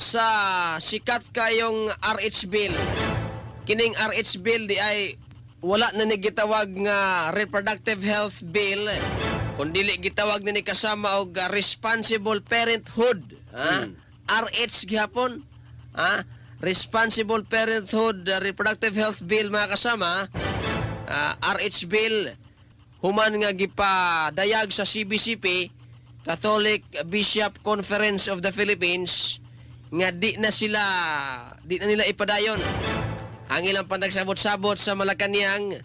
Sa sikat kayong RH Bill. Kining RH Bill di ay wala na ni gitawag nga Reproductive Health Bill kun dili gitawag ni kasama og Responsible Parenthood, ha? RH gihapon, ha? Responsible Parenthood Reproductive Health Bill, mga kasama. RH Bill, human nga gipadayag sa CBCP, Catholic Bishop Conference of the Philippines, nga di na nila ipadayon ang ilang panagsabot-sabot sa Malacanang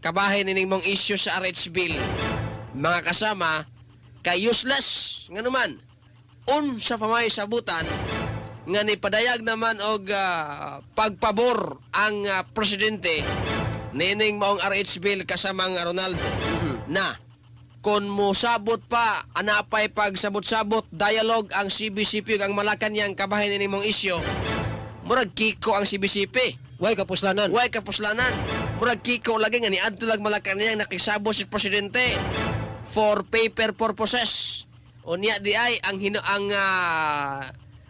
kabahin nining mong issue sa RH Bill, mga kasama, kay useless. Nga naman, unsa pa may sabutan nga nipadayag naman og pagpabor ang presidente nining maong RH Bill, kasamang Ronaldo, na kung mosabot pa anapay pagsabot-sabot, dialogue ang CBCP ug ang Malacanang kabahin nining mong isyu, murag kiko ang CBCP. Way kapuslanan. Way kapuslanan. Murag kiko lagi nga niadto lag Malacanang, nakisabot si presidente for paper purposes. Unya di ay ang hino ang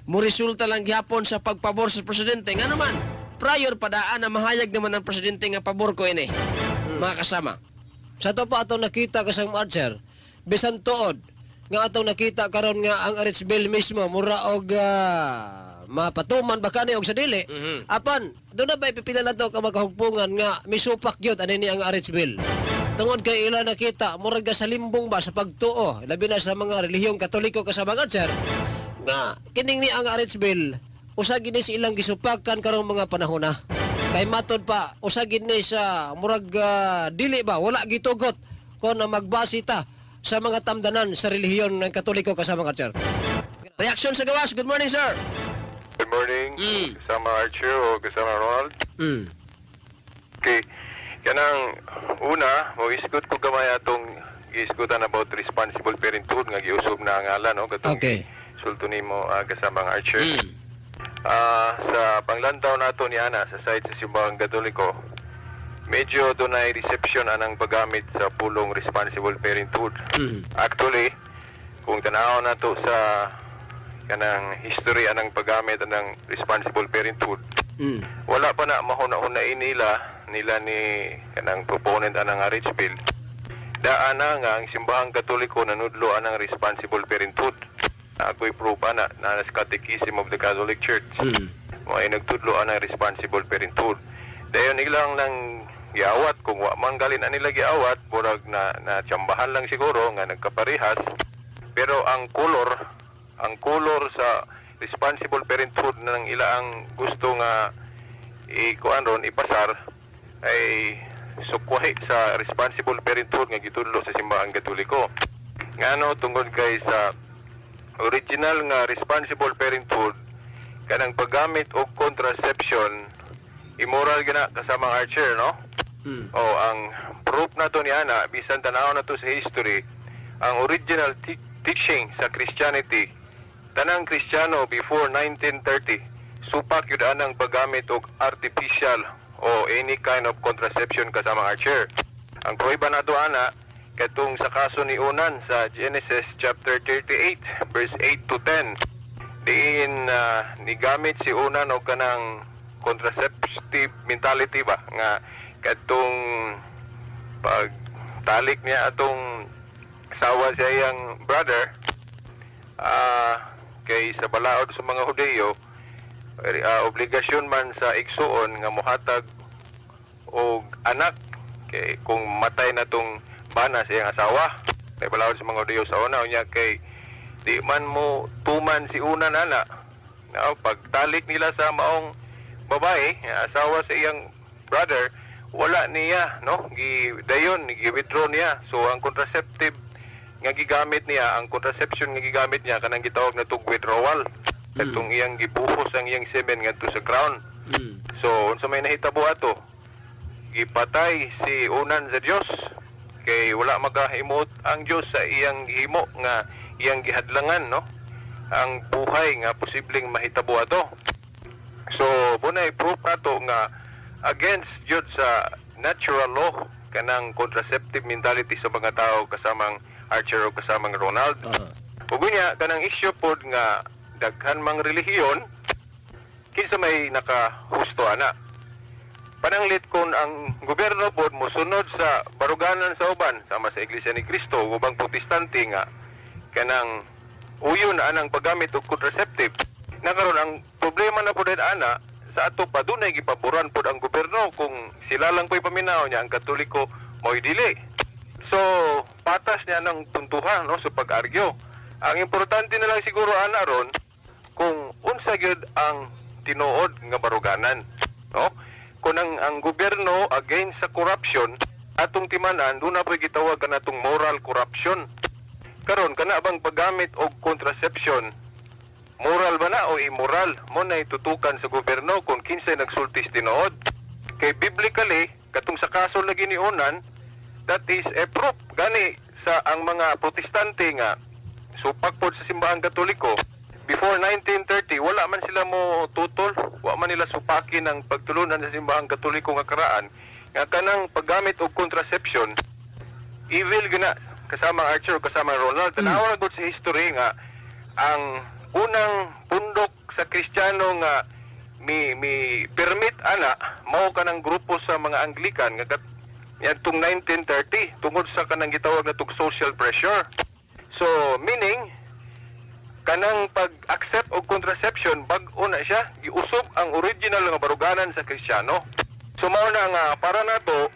mo resulta lang gihapon sa pagpabor sa presidente. Nga naman, prior pa daan na mahayag naman ang presidente nga pabor ko ini. Mga kasama. Sa ato pa atong nakita, kasang Archer, bisan tuod nga atong nakita karon nga ang RH Bill mismo mura og mapatuman ba kani og sa dili. Apan doon na ba ipipila nato ka magahugpungan nga misupak gyud ani ni ang RH Bill? Tungod kay ila nakita murag ga sa limbong ba sa pagtuo, labi na sa mga relihiyong Katoliko, kasama Archer, nga kining ni ang RH Bill usa gini sa ilang gisupakan karong mga panahon na. Kay matod pa usa gini sa murag dili ba wala gitugot kon na magbase ta sa mga tamdanan sa relihiyon ng Katoliko, kasama Archer. Reaksyon sa gawas. Good morning, sir. Good morning. Kasama Archer o kasama Ronald. Okay. Kanang una, mo isgot ko gamay atong giisgutan about responsible parenthood nga giusob na ang ngalan, no, katong sulto nimo, kasama ang Archer. Sa panglantaw nato ni ana sa side sa Simbahang Katoliko, medyo dunay reception anang paggamit sa pulong responsible parenthood. Actually, kung tanaw nato sa kanang history anang paggamit anang responsible parenthood, wala pa na mahuna-hunain nila nila ni kanang proponent anang RH Bill. Daan na nga ang Simbahang Katoliko nanudlo anang responsible parenthood. Ako'y proof ana na sa Catechism of the Catholic Church. Mga nagtudlo anang responsible parenthood. Dayon ilang nang giawat, kung wa man galin nila giawat, murag na na tsambahan lang siguro nga nagkaparehas. Pero ang color sa responsible parenthood na ng ila ang gusto nga ikuan ron ipasar ay sukwahi sa responsible parenthood nga gitudlo sa Simbahang Katoliko. Ngano? Tungod kay sa original nga responsible parenthood, kanang paggamit og contraception immoral gina, kasamang Archer, no? O ang proof na to ni ana, bisan tanaw na to sa history, ang original teaching sa Christianity, tanang Kristiyano before 1930, supak yun anang paggamit og artificial o any kind of contraception, kasama Archer. Ang prueba nato ana katong sa kaso ni Onan sa Genesis chapter 38 verse 8 to 10, diin nigamit si Onan og kanang contraceptive mentality ba nga kadtong pagtalik niya atong sawa sa iyang brother, kay sa balaod sa mga Hudeyo, obligasyon man sa igsuon nga mohatag og anak kay kung matay na tong bana sa iyang asawa, kay balaod sa mga Hudeyo sa una. Unya kay di man mo tuman si Onan ana, no, pagtalik nila sa maong babae, asawa sa iyang brother, wala niya, no, gi dayon gi withdraw niya. So ang contraceptive nga gigamit niya, ang contraception nga gigamit niya, kanang gitawag na tug withdrawal, katong iyang gibuhos ang iyang semen ngadto sa ground. So unsa may nahitabo ato? Gipatay si Onan sa Dios kay wala magahimuot ang Dios sa iyang gihimo nga iyang gihadlangan, no, ang buhay nga posibleng mahitabo ato. So bunay proof nato nga against jud sa natural law kanang contraceptive mentality sa mga tao, kasamang Archer o kasamang Ronald. Ug unya kanang issue pod nga daghan mang relihiyon Kinsa may nakahusto ana? Pananglit kung ang gobyerno pod mosunod sa baruganan sa uban sama sa Iglesia ni Cristo ug ubang Protestante nga kanang uyon anang paggamit og contraceptive. Nakaron ang problema na pod ana sa ato pa dunay gipaboran pod ang gobyerno kung sila lang po'y paminaw niya ang Katoliko mo'y dili. So patas niya ng puntuhan, no, sa pag-argue. Ang importante na lang siguro ana ron kung unsa gyud ang tinuod nga baruganan, no? Kung ang gobyerno against sa corruption, atong timanan doon na po'y gitawag kanatong moral corruption. Karon kana bang paggamit og contraception, moral ba na o immoral? Mo na itutukan sa gobyerno kung kinsay nagsultis tinuod. Kay biblically, katong sa kaso lagi ni Onan, that is a proof gani sa ang mga Protestante nga supak pod sa simbahang Katoliko. Before 1930, wala man sila mo tutol, wa man nila supakin ang pagtulunan sa simbahang Katoliko nga karaan nga kanang paggamit og contraception evil gina kasama Archer kasama Ronald. Tanawa na gud sa history nga ang unang pundok sa Kristiyano nga mi permit ana mao kanang grupo sa mga Anglican nga yadtong 1930 tungod sa kanang gitawag natong social pressure. So meaning kanang pag-accept og contraception bag-o na siya, giusob ang original nga baruganan sa Kristiyano. So mao na nga para nato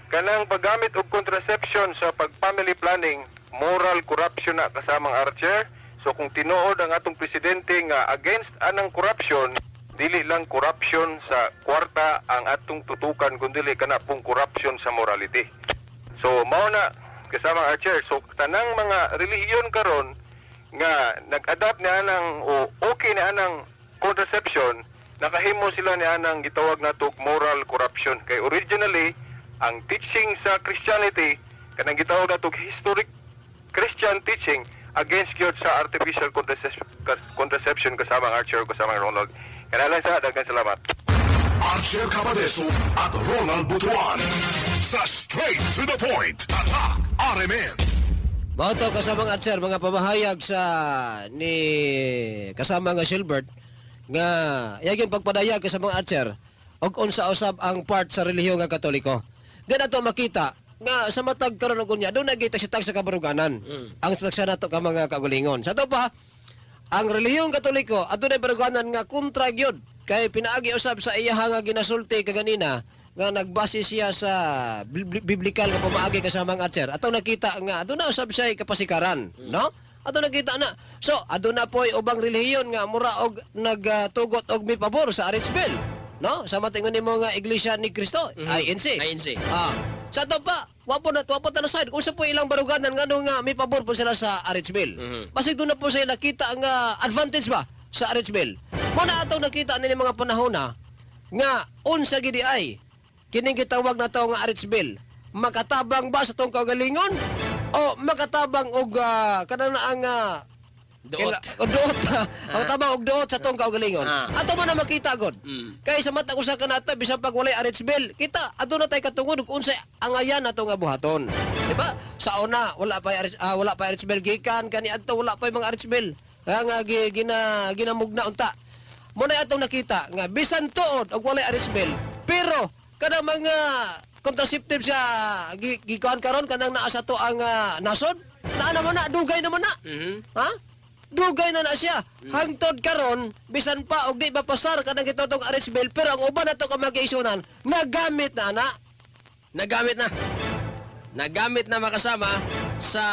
kanang paggamit og contraception sa pag-family planning, moral corruption na kasamang Archer. So kung tinuod ang atong presidente nga against anang corruption, dili lang corruption sa kwarta ang atong tutukan kundi kana pong corruption sa morality. So mao na kasamang Archer. So tanang mga relihiyon karon nga nag-adapt ni anang o okay ni anang contraception, nakahimo sila ni anang gitawag natog moral corruption. Kay originally ang teaching sa Christianity kanang gitawag natog historic Christian teaching against gyud sa artificial contraception kasamang Archer kasamang Ronald. Kana lang sa daghang salamat. Archer Cabadeso at Ronald Butuan sa Straight to the Point. Tatak RMN. Mao to kasamang Archer, mga pamahayag sa ni kasama nga Gilbert nga yaging pagpadayag kasamang Archer og unsa usab ang part sa relihiyon nga Katoliko. Di nato makita nga sa matag karon og unya doon nagita si tag sa kabaruganan. Ang tagsa nato ka mga kagulingon. Sa to pa ang relihiyon Katoliko adunay baruganan nga kontra gyud kay pinaagi usab sa iyaha nga ginasulti kaganina nga nagbase siya sa biblical nga pamaagi kasamang Archer. Atong nakita nga aduna usab siya kapasikaran, no? Atong nakita na. So, aduna poy ubang relihiyon nga mura og nagtugot og mipabor sa RH Bill, no? Sa matingon nimo nga Iglesia ni Cristo, INC. INC. Sa ato pa, wapo na side. Unsa po ilang baruganan ngano nga mipabor po sila sa RH Bill. Basig doon na po sila nakita nga advantage ba sa RH Bill. Mo na atong nakita nini mga panahon na nga unsa gidi ay kining gitawag na to nga RH Bill, makatabang ba sa tong kaugalingon o makatabang og kanang ang duot. Duot. Makatabang og duot sa tong kaugalingon. Ato man na makita god. Kay sa matag usa ka nato bisan pag walay RH Bill, kita aduna tay katungod ug unsay angayan nato nga buhaton. Di ba? Sa una wala pa wala pa RH Bill gikan kaniadto wala pa mga RH Bill. Nga ginamugna unta. Mo na atong nakita nga bisan tuod og walay RH Bill, pero kanang mga contraceptives sa gikuan karon kanang naa sa to ang nasod, naa naman na, dugay naman na. Ha? Dugay na na siya. Hangtod karon bisan pa og di mapasar kanang gitotong RH Bill, pero ang uban nato ka mag-iisunan nagamit na ana. Nagamit na. Nagamit na makasama sa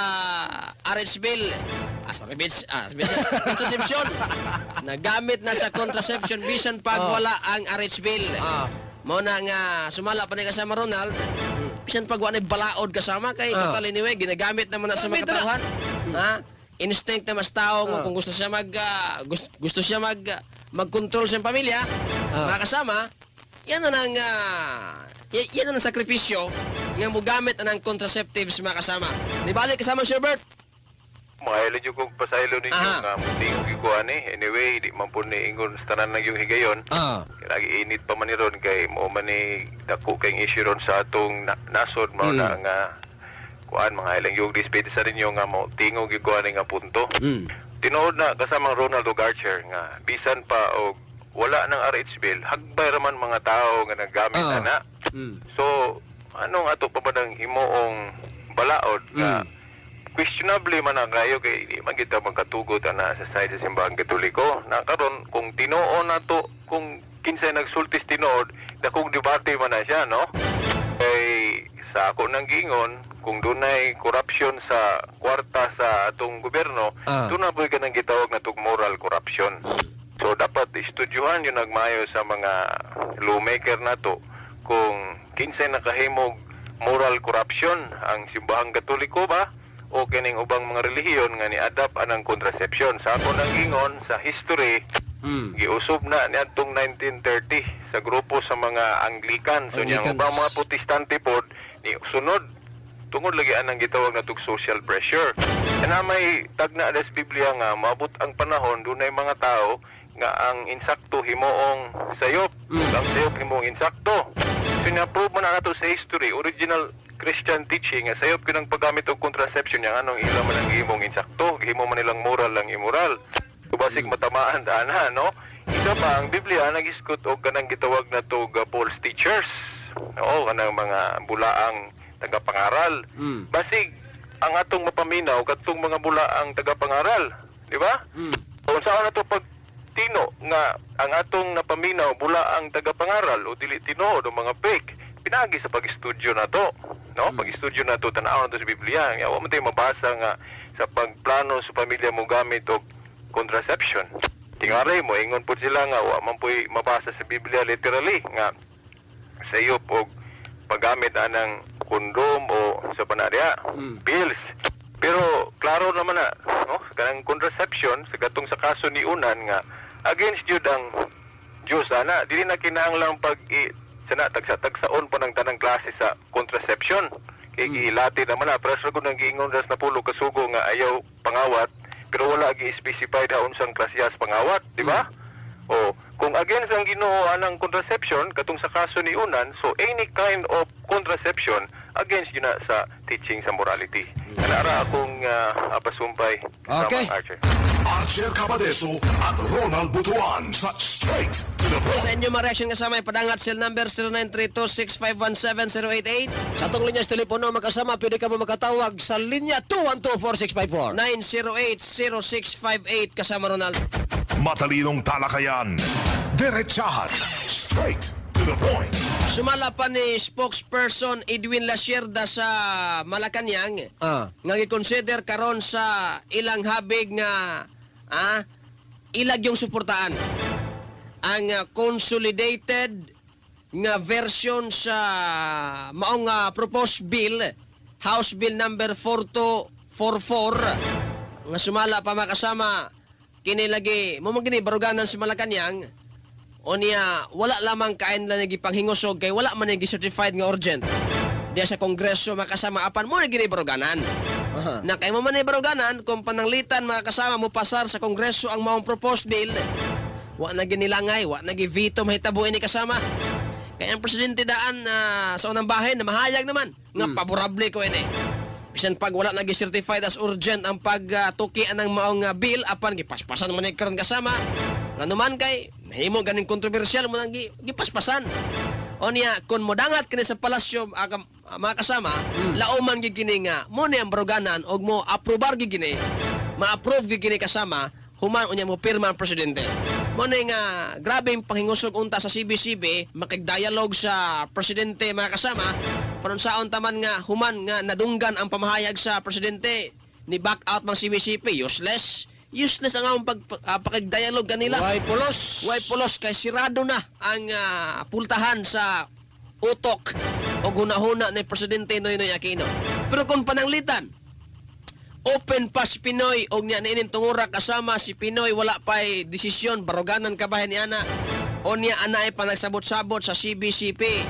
RH Bill. Sa contraception. Nagamit na sa contraception bisan pag wala ang RH Bill. Mao na nga sumala pa ni kasama Ronald, bisan pag wa na balaod kasama kay total anyway ginagamit naman na sa mga katawhan. Ha? Instinct na mas tao kung gusto siya mag gusto siya mag magkontrol sa pamilya, mga kasama, yan na nang yan na nang sakripisyo nga mogamit na ng contraceptives mga kasama. Di balik kasama si Robert. Mahaylo yung kong pasaylo ninyo nga mutingog yung kuhan eh. Anyway, di man po ni ingon sa tanan ng yung higayon. Lagi init pa man ni ron kay mo man ni dako kayong issue ron sa atong nasod mao na nga kuan mga ilang yung respeto sa ninyo nga mo tingog yung kuhan nga punto. Tinuod na kasamang Ronald og Archer nga bisan pa og wala ng RH bill, hagbay raman mga tao nga naggamit ana. So anong ato pa ba nang himuong balaod nga questionably man ang kayo kay di man kita magkatugot ana sa side sa Simbahang Katoliko na karon kung tinuon nato, kung kinsay nagsultis tinuod, dakong debate man na siya, no? Kay sa ako nang giingon, kung dunay corruption sa kwarta sa atong gobyerno, doon na po'y kanang gitawag na tug moral corruption. So dapat istudyuhan yun nagmayo sa mga lawmaker nato kung kinsay nakahimog moral corruption, ang Simbahang Katoliko ba o kining ubang mga relihiyon nga ni-adapt anang contraception. Sa ako nang gingon, sa history, giusob na niadtong 1930 sa grupo sa mga Anglican. So niyang ubang mga Protestante pod ni sunod tungod lagi anang gitawag na tug social pressure. Kana may tagna des Biblia nga maabot ang panahon dunay mga tao nga ang insakto himuong sayop, ang sayop himuong insakto. So na-prove man na nato sa history, original Christian teaching nga sayop kinang paggamit og contraception yang anong ila man ang gihimong insakto, gihimo man nilang moral lang immoral. So basig matamaan daan ha, no? Isa pa, ang Biblia nagisgot og kanang gitawag na tog false teachers. Oo, kanang mga bulaang tagapangaral. Basig ang atong mapaminaw kadtong mga bulaang tagapangaral, di ba? Kung saan na to pag tino nga ang atong napaminaw bulaang tagapangaral o dili tinuod o mga fake, pinagi sa pag-estudyo na to, no? Pag-estudyo na to, tan-aw na to sa Biblia. Nga wa man tayo mabasa nga sa pagplano sa pamilya mo gamit og contraception. Tingaray mo ingon pud sila nga wa man puy mabasa sa Biblia literally nga sa iyo og paggamit anang kondom o sa panarya, pills. Pero klaro naman na, no? Kanang contraception sa katong sa kaso ni Unan nga against jud ang Diyos ana, dili na kinahanglang pag sana tagsa-tagsaon pa ng tanang klase sa contraception. Kay giilati naman na, pero sa nang giingon ras na pulo kasugo nga ayaw pangawat, pero wala gi-specified ha unsang klasiyas pangawat, di ba? O kung against ang Ginoo anang contraception katong sa kaso ni Unan, so any kind of contraception against yun na sa teaching sa morality. Kanara akong pasumpay. Okay. Archer. Archer Cabadeso at Ronald Butuan sa Straight to the Point. Sa inyo mga reaction kasama, ipadangat cell number 0932-6517088. Sa atong linya sa telepono magkasama, pwede ka mo makatawag sa linya 212-4654. 908-0658 kasama Ronald. Matalinong talakayan. Diretsahan. Straight to the point. Sumala pa ni spokesperson Edwin Lacierda sa Malacanang nga gikonsider karon sa ilang habig nga ilag yung suportaan ang consolidated nga version sa maong proposed bill, House Bill number 4244, nga sumala pa makasama kini lagi mo man gini baruganan sa Malacanang. O niya, wala lamang kain lang nagipanghingusog kay wala man nagi certified nga urgent diya sa Kongreso makasama, apan mo na gini baruganan. Na kay mo man ni baruganan kung pananglitan mga kasama mo pasar sa Kongreso ang maong proposed bill, wa na ginilangay, wa na gi-veto mahitabo ini kasama. Kaya ang presidente daan sa unang bahin na mahayag naman nga paborable ko ini. Bisan pag wala na gi-certified as urgent ang pagtuki anang maong bill, apan gipaspasan man ni karon kasama. Ngano man kay nahimo ganing kontrobersyal mo nang gipaspasan. O niya, kung modangat kini sa palasyo mga kasama, lauman gid kini nga mo ni ang baruganan og mo aprobar gid kini, ma-approve gid kini kasama, human unya mo pirma ang presidente. Mo ni nga grabe ang panghingusog unta sa CBCP makig-dialogue sa presidente mga kasama, panunsaon taman nga human nga nadunggan ang pamahayag sa presidente ni back out mang CBCP, useless. Useless ang among pakig-dialogue kanila. Way pulos. Way pulos kay sirado na ang pultahan sa utok o hunahuna ni Presidente Noynoy Aquino. Pero kung pananglitan, open pa si Pinoy og niya niining tungura kasama si Pinoy, wala pa'y desisyon, baruganan ka ba ni ana? O niya anay pa nagsabot-sabot sa CBCP.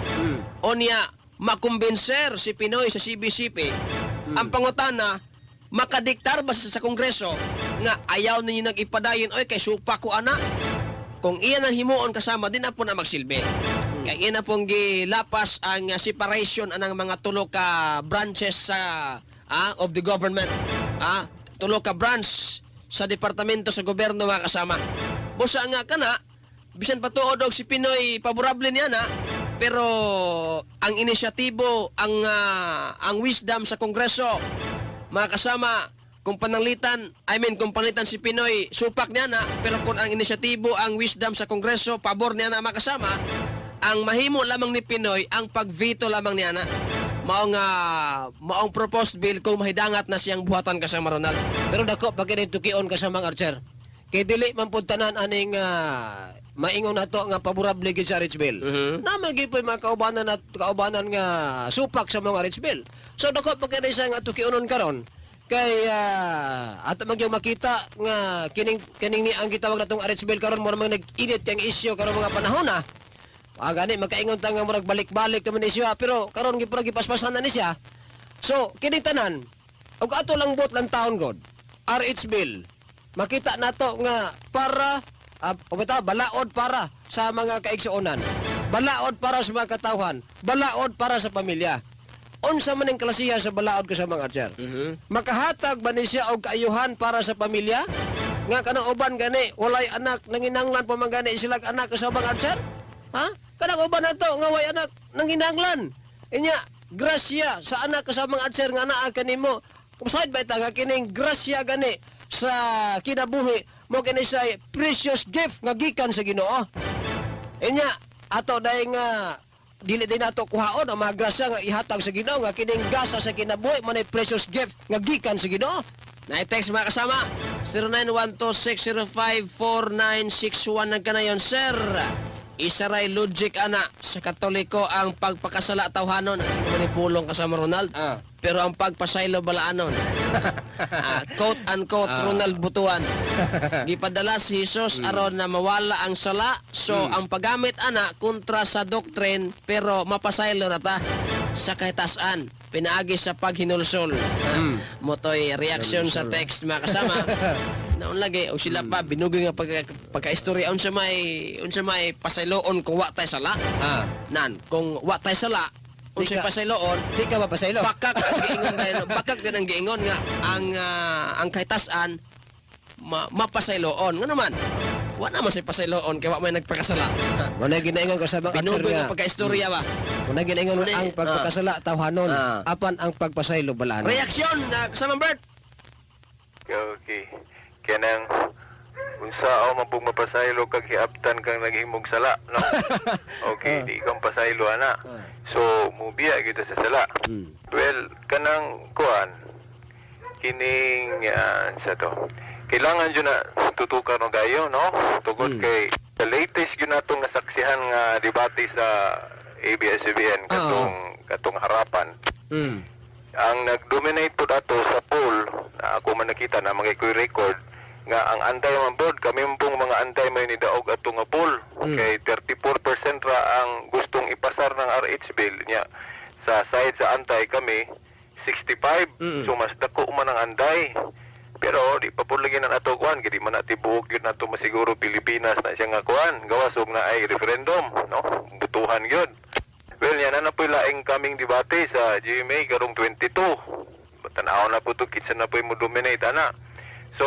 O niya makumbinser si Pinoy sa CBCP. Ang pangutana, makadiktar ba sa Kongreso nga ayaw ninyo nag-ipadayon, oy kay supa ko ana? Kung iyan ang himuon kasama, di na po na magsilbi. Kaya iyan na pong gilapas ang separation anang mga tulo ka branches sa of the government. Tulo ka branch sa departamento sa gobyerno mga kasama. Busa nga kana, Bisan pa tuod og si Pinoy paborable niya na, pero ang inisyatibo, ang wisdom sa Kongreso, mga kasama, kung pananglitan, I mean kung pananglitan si Pinoy supak niya na, pero kung ang inisyatibo, ang wisdom sa Kongreso pabor niya na, mga kasama, ang mahimo lamang ni Pinoy ang pagveto lamang niya na. Maong proposed bill kung mahidangat na siyang buhatan, kasama Ronald. Pero dako pa kini tukion, kasamang Archer. Kay dili man pud tanan aning maingon nato nga paborable gid sa RH Bill. Na gyud mga kaubanan at kaubanan nga supak sa mga RH Bill. So dako pa kini siya nga tukionon karon kay ato man gyud makita nga kining kining ni ang gitawag natong RH Bill karon mo man nag-init yang isyu karon mga panahon na. Gani makaingon ta nga murag balik-balik kami ni siya, pero karon gi pura gipaspasan na ni siya. So kining tanan og ato lang buot lang taon god RH Bill, makita nato nga para uh, balaod para sa mga kaigsuonan, balaod para sa mga katawhan, balaod para sa pamilya. Unsa man ang klasiha sa balaod ko sa mga Archer? Makahatag ba ni siya og kaayuhan para sa pamilya? Nga kanang uban gani walay anak, nanginanglan pa man gani sila anak sa mga Archer? Ha? Kanang uban nato nga way anak, nanginanglan. Inya grasya sa anak sa mga Archer nga naa kanimo. Kumsayod ba ita nga kining grasya gani sa kinabuhi mo kini siya precious gift nga gikan sa Ginoo? Inya ato dai nga dili din nato kuhaon ang mga grasya nga ihatag sa Ginoo, nga kining gasa sa kinabuhi man ay precious gift nga gikan sa Ginoo. Na-text, mga kasama, 0912-605-4961. Nagkanayon, "Sir, isa ray logic ana sa Katoliko, ang pagpakasala tawhanon." Ang ni pulong, kasama Ronald. "Pero ang pagpasaylo balaanon." Quote unquote Ronald Butuan. "Gipadala si Jesus aron na mawala ang sala. So ang paggamit ana kontra sa doctrine, pero mapasaylo na ta sa kahitasan pinaagi sa paghinulsol." Motoy reaction sa text, mga kasama. Naon lagi o sila pa binugoy nga pagkaistorya unsa may pasayloon kung wa tay sala. Nan kung wa tay sala, unsay pasayloon? Di ka mapasaylo. Bakak ang giingon tayo, bakak din ang giingon nga ang kahitasan mapasayloon. Nga naman wa naman say pasayloon kay wa may nagpakasala. Muna ginaingon ko sa mga Archer Binugoy nga nga pagkaistorya ba. Muna ginaingon Muna- ang pagpakasala tawhanon, apan ang pagpasaylo balaanon. Reaksyon na, kasama Bert. Okay. Kanang unsa man pug mapasaylo kag hiabtan kang naghimog sala, no? Okay, di kang pasaylo ana. So mubiya gyud sa sala. Well, kanang kuan kining sa to. Kailangan jud na tutukan og gayo, no? Tugod kay the latest gyud natong nasaksihan nga debate sa ABS-CBN katong katong harapan, ang nag-dominate po ato sa poll na ako man nakita na mga ikoy record nga ang anti man pod, kami pong mga anti may nidaog ato nga poll kay 34% ra ang gustong ipasar ng RH Bill niya. Sa side sa anti kami 65. So mas dako man ang anti, pero di pa po lagi na nato kuan kay di man natin buok yun nato masiguro Pilipinas na siya nga kuan gawas og na ay referendum, no, butuhan yun. Well, yan na po laing kaming debate sa GMA karong 22. Tanaw na po to kinsa na po mo dominate ana. So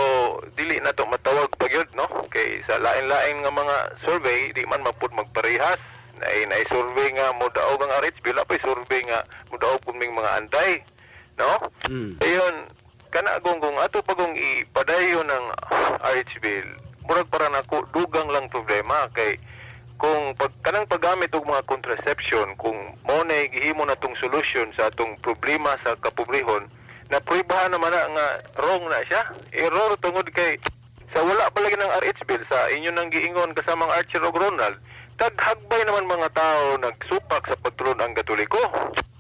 dili na to matawag pa gyud, no, kay sa lain-lain nga mga survey di man mapud magparehas. Naay survey nga mo daog ang RH bill, pa survey nga mo daog kuming mga antay, no? Ayon kana kung ato pa kung ipadayon ng RH Bill, murag para nako dugang lang problema kay kung pag kanang paggamit og mga contraception, kung mo na gihimo na tong solusyon sa atong problema sa kapobrehon, na pruebahan naman na nga wrong na siya, error, tungod kay sa wala pa lagi ng RH Bill, sa inyo nang giingon kasamang Archer og Ronald, taghagbay naman mga tao nagsupak sa pagtulon ang Katoliko.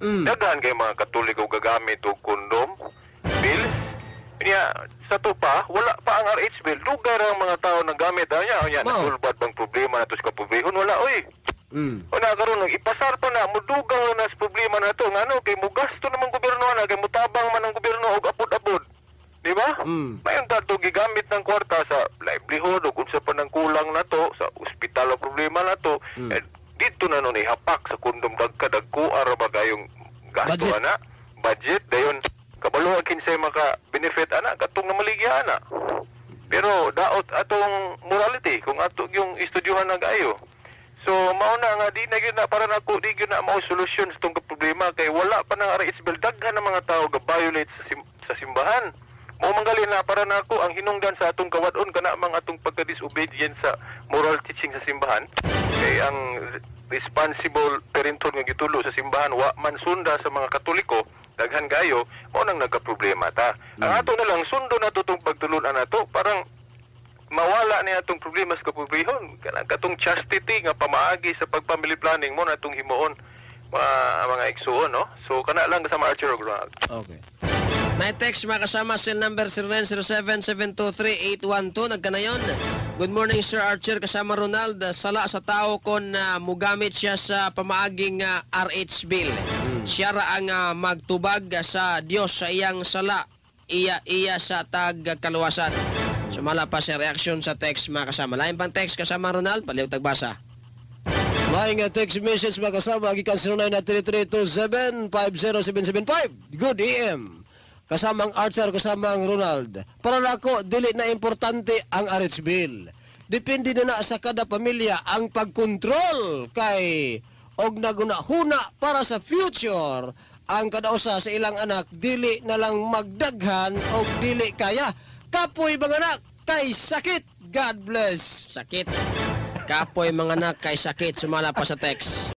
Daghan kay mga Katoliko gagamit og kondom, pills. Niya, sa to pa, wala pa ang RH Bill. Dugay ra ang mga tao naggamit. Anya, nya, Mao. nasulbad bang problema na to sa kapobrehon? Wala, oy. O na karon nang ipasar pa na, mudugang na sa problema na to. Ngano kay mugasto naman gobyerno na, kay mutabang man ang gobyerno og apod-apod. Di ba? Mayon tato gigamit ng kwarta sa livelihood o kung sa panang kulang na to, sa ospital o problema na to. Eh, dito na nun ihapak sa kondom, dagka-dagko ara ba kayong gasto Budget. ana? Budget dayon kabalo kinsay maka benefit ana, katong namaligya ana. Pero daot atong morality. kung ato yung estudyuhan na kaayo. So mao na nga di na gyud na, para nako, di gyud na mao solusyon sa tong problema kay wala pa nang RH bill, daghan ng mga tao ga-violate sa simbahan. Mao man na para nako ang hinungdan sa atong kawad-on kana mga atong pagka-disobedient sa moral teaching sa simbahan, kay ang responsible parenthood nga gitulo sa simbahan wa man sunda sa mga Katoliko, daghan kayo, mao nang nagka-problema ta. Ang ato na lang, sundo na to tong pagtulunan nato, parang mawala ni atong problema sa kapobrehon, kanang katong chastity nga pamaagi sa pag-family planning mo na atong himuon, mga igsuon, no? So kana lang, kasama Archer ug Ronald. Okay. Na-text, mga kasama, cell number 0907-723-812. Nagkanayon. Good morning, Sir Archer, kasama Ronald. Sala sa tao kon mugamit siya sa pamaaging RH bill. Siya ra ang magtubag sa Dios sa iyang sala. Iya iya sa tag kaluwasan. Sumala pa sa reaction sa text, mga kasama. Lain pang text, kasama Ronald, palihog tagbasa. Laing nga text message, mga kasama, gikan 093327 50775. Good AM. Kasamang Archer, kasamang Ronald. Para nako, dili na importante ang RH bill. Depende na na sa kada pamilya ang pagkontrol kay og naguna-huna para sa future ang kada usa sa ilang anak, dili na lang magdaghan og dili kaya. Kapoy mga anak kay sakit. God bless. Sakit. Kapoy mga anak kay sakit. Sumala pa sa text.